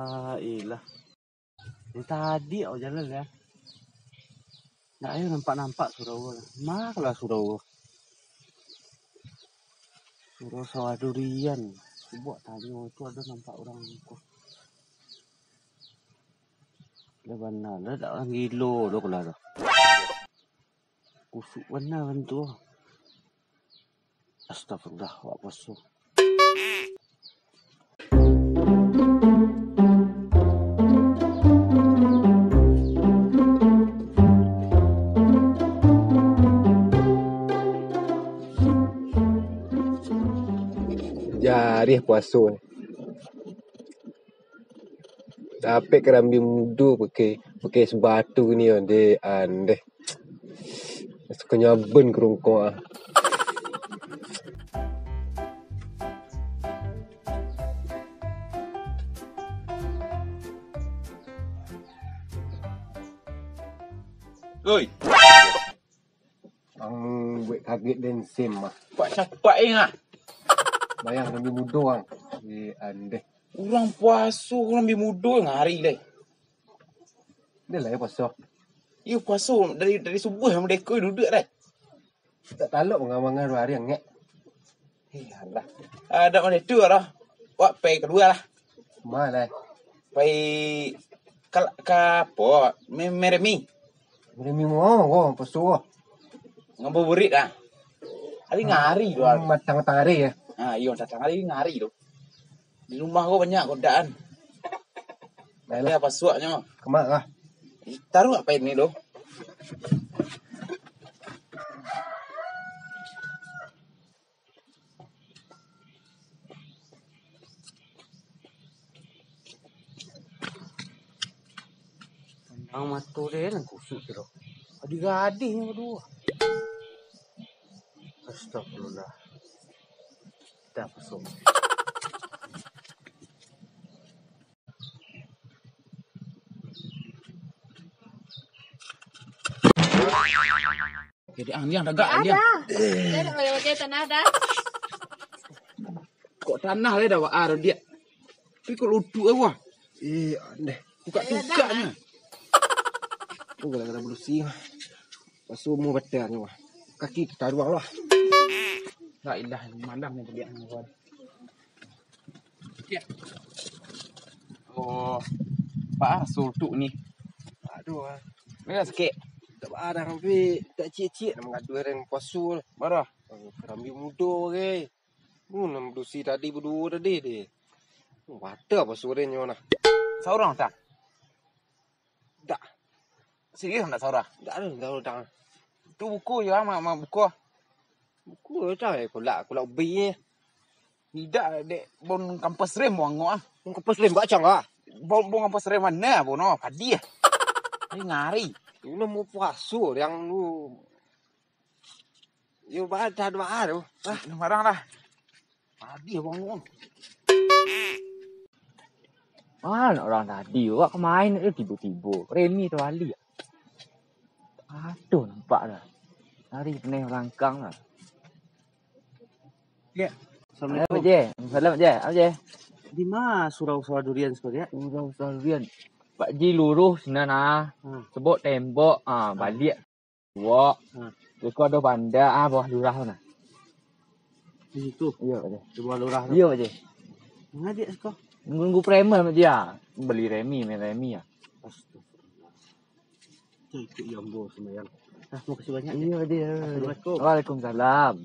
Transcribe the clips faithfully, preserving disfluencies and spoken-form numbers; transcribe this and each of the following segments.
Ah, ilah. Dari tadi awak jalan, ya. Ndak ado nampak-nampak surau ko. Ma lah surau ko? Surau sawah durian. Cubo tanyo tu ado nampak urang ko. Lah bana, lah dak urang gilo doh ko lah tu. Kusuik bana kan tu. Astagfirullah, awak puaso. Jarih puaso. Dapek karambia mudo pakai, pakai sabatu ni, ondeh, andeh. Suko nyaben kerongkok ah. Oi. Ang buek kagek den sim ah. Pak capak eh ah. Bayang karambia mudo ang. Eh, andeh. Urang puaso, urang bi mudo ngari lai. Dia lah ya puaso. Iyo puaso dari, dari subuh merdeka duduk dai. Tak talok mangamang dua hari angek. Iyalah. Ada mana tu lah. Wak pai kadua lah. Ma lah. Pai ka, ka apo? Me-, meremi. Meremi mo ko puaso. Ngabuburit ah. Hari ngari doh. Matang-matang hari ya. Ha, iyo, matang hari ngari doh. Di rumah ko banyak godaan. Baiklah. Ada pasuaknyo. Kemak lah. Taruh apa ini doh? Pandang mato den lah kusuk tu doh. Gadih-gadih nyo baduo. Astagfirullah. Dah kosong. Jadi ang liang tagak ang liang. Dah, dah. Dah, dah, dah, tanah dah. Kok tanah le dah, Wak? Ah, diak. Tapi kok lutuk aku ah. Eh, andeh. Buka-bukanya. Oh, gara-gara belusi. Pas umur batal nyo ah. Kaki tataruang lah. La ilaha illallah, malam ni baliak ni kawan. Ya. Oh, Pak Asul tu ni. Aduh ah. Ni sakit. Tak barang tapi tak cik-cik nak mengadu orang puasul. Marah. Oh, karambia mudo ke. Hmm, nan badusi tadi baduo tadi deh. Wadah apa suaranya nah. Saurang tak? Tak. Serius tak saurang? Tak ada, tak ada. Tu buku ya, mak, mak buku. Buku ya, tak eh, kolak, kolak ubi eh. Tidak, dek, bon kampas rem buang ngok ah. Bon kampas rem bacang ah. Bon, bon kampas rem mana, bon, oh, padi ah. Ini ngari. Ini mau puaso yang lu. Yo, baca doa tu. Ah. Marah lah. Habis bangun. Ah, nak orang tadi, awak kemain tu tibo-tibo. Remi tu balik. Aduh, nampak dah. Hari peneh langkang lah. Ya. Assalamualaikum. Apa je? Salam je. Apa je? Di ma surau sawah durian sekali ya? Surau sawah durian. Pak Ji luruh sinan ah. Hmm. Sebok tembok ah, balik. Wak. Ha. Iko ado banda ah bawah lurah tu nah. Di situ. Iyo, Pak Ji. Di bawah lurah tu. Iyo, Pak Ji. Ngadiak siko. Nunggu preman Pak Ji ah. Beli remi, main remi ah. Astagfirullah. Tu ikut jambo sembayang. Ah, makasih banyak. Iyo, Pak Ji. Assalamualaikum. Waalaikumsalam.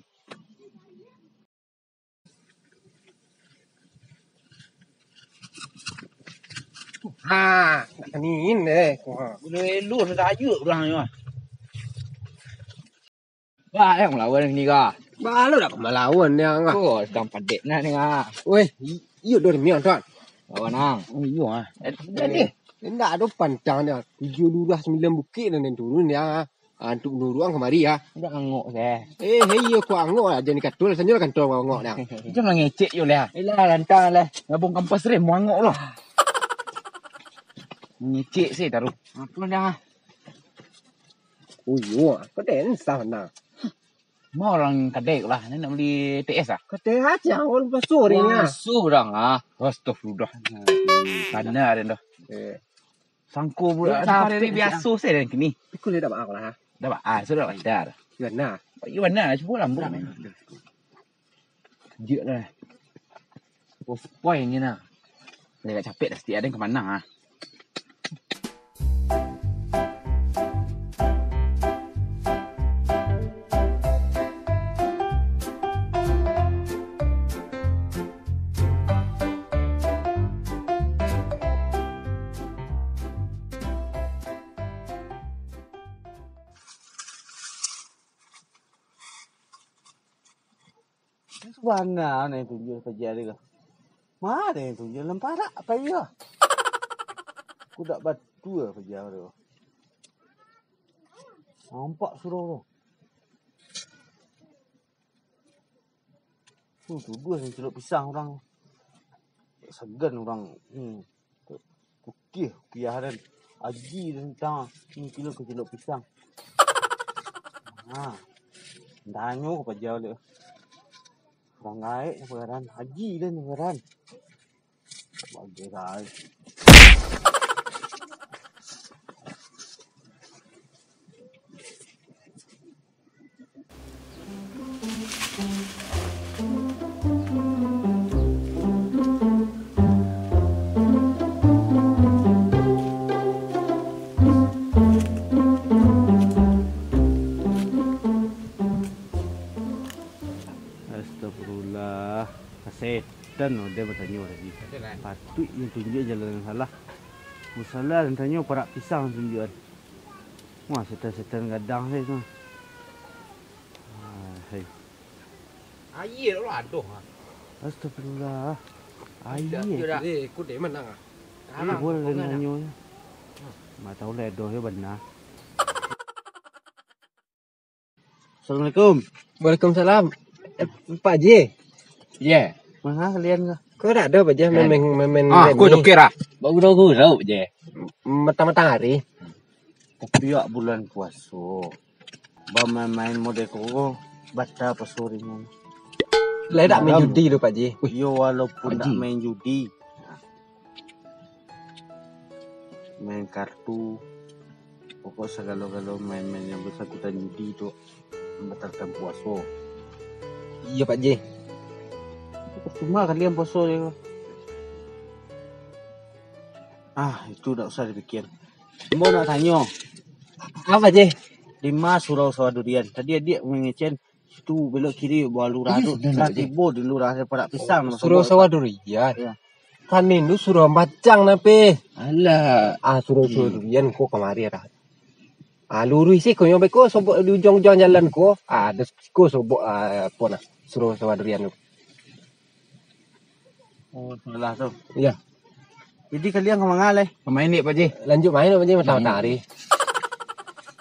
Ha, nak kanin eh. Ha. Elo-elo nak tajak urang nyo. Ba, yang melawan ni ka. Ba, lo nak melawan ni ka. Oh, sedang padek nah ni ka. Weh, i-, iyo dor mian tuan. Lawan nang. Iyo ah. Eh, eh, indak ado pantang dia. Tujuh lurah sembilan bukik dan turun dia. Ah, antuk nuruang kamari, ah. Udah angok, seh. Eh, hei, iyo, kok angok lah. Jangan dikatul, sanyo lah kantor angok dah. Jangan ngecek yo lah. Ilah, lantang lah. Ngabung kampas rem, mau angok lah. Ngecek sih taruh. Apa dah? Oh, iyo, apa den sah nah. Mau urang kadai lah, ni nak bali T S ah. Kadai aja, awak puaso hari ni ah. Puaso urang ah. Astagfirullah. Kana den dah. Eh. Sangko budak hari biaso sajo den kini. Pikul dah baa lah. Dah baa, sudah badar. Iyo bana. Iyo bana, cubo lambuik. Jik lah. Poin ni nah. Dah agak capek dah, setiap ada yang ka manang ah. Bana nan tunjuak paja tu. Ma nan tunjuak, nan parak apo iyo? Kudak batua paja tu. Nampak surau tu. Hmm, tuduah nan cilok pisang urang. Sagan urang. Hmm. Kukiah, kukiah den. Aji den tang. Ni kilo ka cilok pisang. Ha. Tanyo ka paja baliak. Urang gaek nyo paja den. Aji den paja den. Bagai gaek. Astagfirullah. Ka setan lo den batanyo tadi. Patuik nyo tunjuak jalan nan salah. Musala den tanyo parak pisang tunjuakan. Wah, setan-setan gadang sajo tu. Ah, hai. Aia lo ado, ha. Astagfirullah. Aia. Iyo dah. Eh, ko dek manang ah. Iyo, buliah den tanyo. Ma tahu lah ado yo bana. Assalamualaikum. Waalaikumsalam. Eh, Pak Ji. Ye. Manga kalian ko? Ko dak ado, Pak Ji, main, main, main. Ah, ko joker ah. Bagurau-gurau, Pak Ji. Matang-matang hari. Tapi awak bulan puaso. Bamain-main model ko, batal puaso ringan. Lah dak main judi tu, Pak Ji. Yo, walaupun dak main judi. Main kartu, pokok sagalo-galo main-main yang basangkutan judi tu, mambatalkan puaso. Iyo, Pak Ji. Cuma kalian puaso je. Ah, itu dak usah dipikia. Ambo nak tanyo. Apo, Ji? Dima surau sawah durian? Tadi adiak mangecek, situ belok kiri bawah lurah tu. Lah tibo di lurah parak pisang. Surau sawah durian. Iyo. Kan itu surau bacang nape? Alah. Ah, surau sawah durian ko kamari dah. Ah, luruih siko nyo beko sobok di ujuang-ujuang jalan ko. Ah, ado siko sobok, ah, apo nah, surau sawah durian tu. Oh, salah tu. Iyo. Jadi kalian ka manga lai? Ka main dek, Pak Ji. Lanjuik main, Pak Ji, matang-matang hari.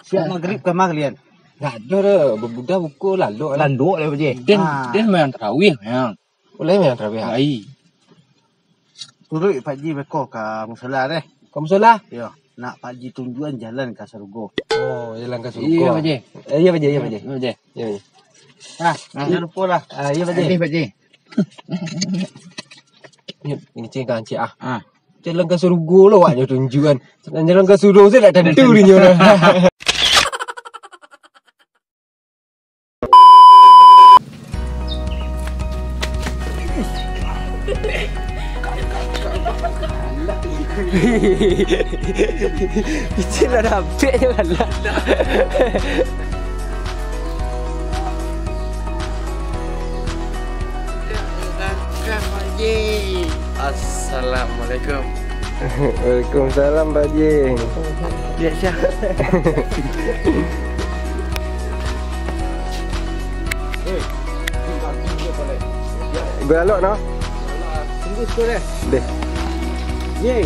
Siap magrib ka ma kalian? Dak ado doh, babuda buko lalok. Lalok lai, Pak Ji. Den, den main tarawih, main. Ulai main tarawih. Ai. Turuik Pak Ji beko ka musola deh. Ka musola? Iyo, nak Pak Ji tunjuakan jalan ka sarugo. Oh, jalan ka sarugo. Iyo, Pak Ji. Eh, iyo, Pak Ji, iyo, Pak Ji. Iyo, Pak Ji. Iyo, Pak Ji. Ah, jan lupo lah. Ah, iyo, Pak Ji. Adih, Pak Ji. Ni, ni cik gancik ah. Ah. Jalan ka sarugo lo awaknyo tunjuakan. Jalan ka sarugo tu dak tantu dinyo lah. Icin lah dapek je lah. Assalamualaikum. Waalaikumsalam, Pak Ji. Biasa. Beralok, no? Tunggu sikit, deh. Deh. Ye.